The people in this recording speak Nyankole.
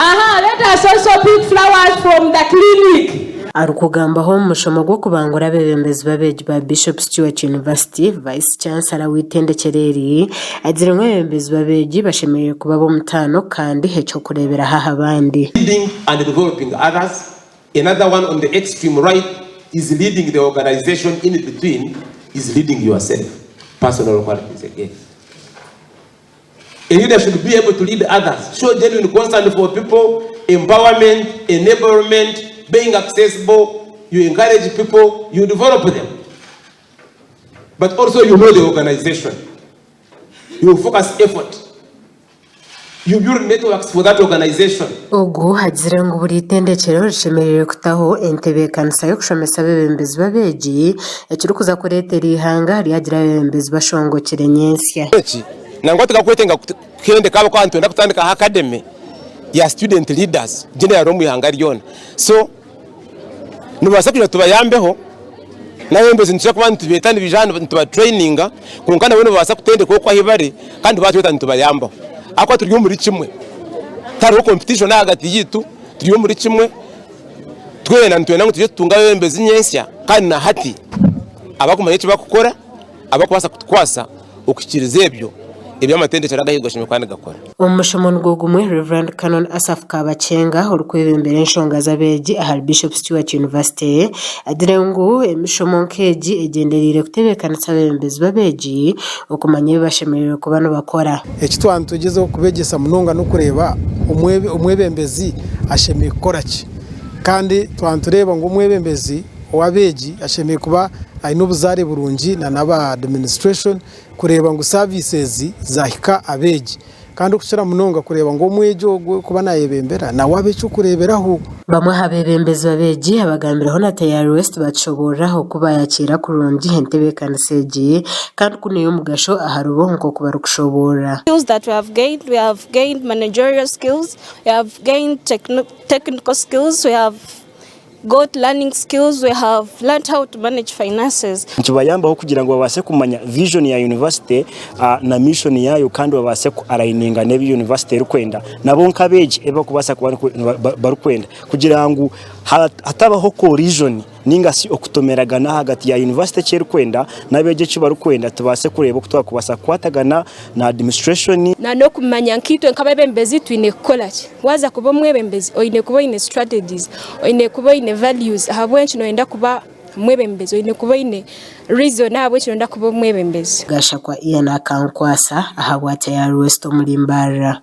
Aha, let us also pick flowers from the clinic. Arikugambaho omu mushomo gw'okubangura abeebembezi b'abeegi ba Bishop Stuart University, Vice Chancellor w'eitendekyero eri agizire ngu abeebembezi b'abeegi bashemereire kuba ab'omutaano kandi eky'okureeberaho aha bandi. Leading and developing others, another one on the extreme right is leading the organization in between is leading yourself, personal qualities again. A leader should be able to lead others, show genuine concern for people, empowerment, enablement, being accessible, you encourage people, you develop them. But also you know the organization. You focus effort. You build networks for that organization. Ogu agizire ngu buri itendekyero rishemereire kutaho entebeekanisa y'okushomesa abeebembezi b'abeegi ekirikuza kureetera eihanga ryagira abeebembezi bashongokire nyentsya. Eki nangwa tikakwetenga kuhendeka ahabw'okuba nitwenda kutandikaho academy ya student leaders generally omu ihanga ryona. So nibabaasa kwija tubayambeho n'abeebembezi nituza kuba nitubeeta nibaija hanu nituba traininga kwonka nabo nibabaasa kutendekwa okwo ahu bari kandi baatweta nitubayambaho ahabw'okuba turi omuri kimwe tihariho competition ahagati yaitu turi omuri kimwe twena nitwenda ngu twije tutunge abeebembezi nyentsya kandi na hati abakumanya eki barikukora abarikubaasa kutukwasa okuhikiiriza ebyo ebi amatendekyero aga ahaiguru gashemereire kuba nigakora. Omu mushomo nigwo gumwe, Rev. Canon Asaph Kabakyenga orikwebembera enshonga z'abeegi ahari Bishop Stuart University agire ngu emishomo nk'egi egyendereire kutebeekanisa abeebembezi b'abeegi okumanya ebi bashemereire kuba nibakora. Eki twaba nitugyezaho kubeegyesa munonga n'okureeba omwebembezi ashemereire kukora ki. Kandi twaba nitureeba ngu omwebembezi ow'abeegi ashemereire kuba aine obuzaare burungi nana aba administration kureeba ngu services zahika abeegi kandi okukira munonga kureeba ngu omwegi ogwo orikuba nayebembera nawe abe eky'okureeberaho. Bamwe aha beebembezi b'abeegi abagambireho na Tayari West bakishoboorora oku baayakiira kurungi entebeekanisa egi kandi ku n'ey'omugasho aharibo nk'oku barikushoboorora. Skills that we have gained, we have gained managerial skills, we have gained technical skills, we have got learning skills, we have learnt how to manage finances. Nikibayambaho kugira ngu babaase kumanya vision ya university na mission yaayo kandi babaase ku aligninga n'ebi university erikwenda nabo nk'abeegi ebi barikubaasa kuba barikwenda kugira ngu hatabaho collision ninga shi okutomeragana ahagati ya university eki erikwenda n'abeegi eki barikwenda tubaase kureeba oku twakubaasa kukwatagana na administration. Na n'okumanya nkaitwe nk'abeebembezi twine kukora ki. Waaza kuba omwebembezi oine kuba oine strategies, oine kuba oine values ahabw'enki nooyenda kuba omwebembezi, oine kuba oine reason ahabw'enki nooyenda kuba omwebembezi. Gashakwa Ian Akankwasa ahabwa Tayari West omuri Mbarara.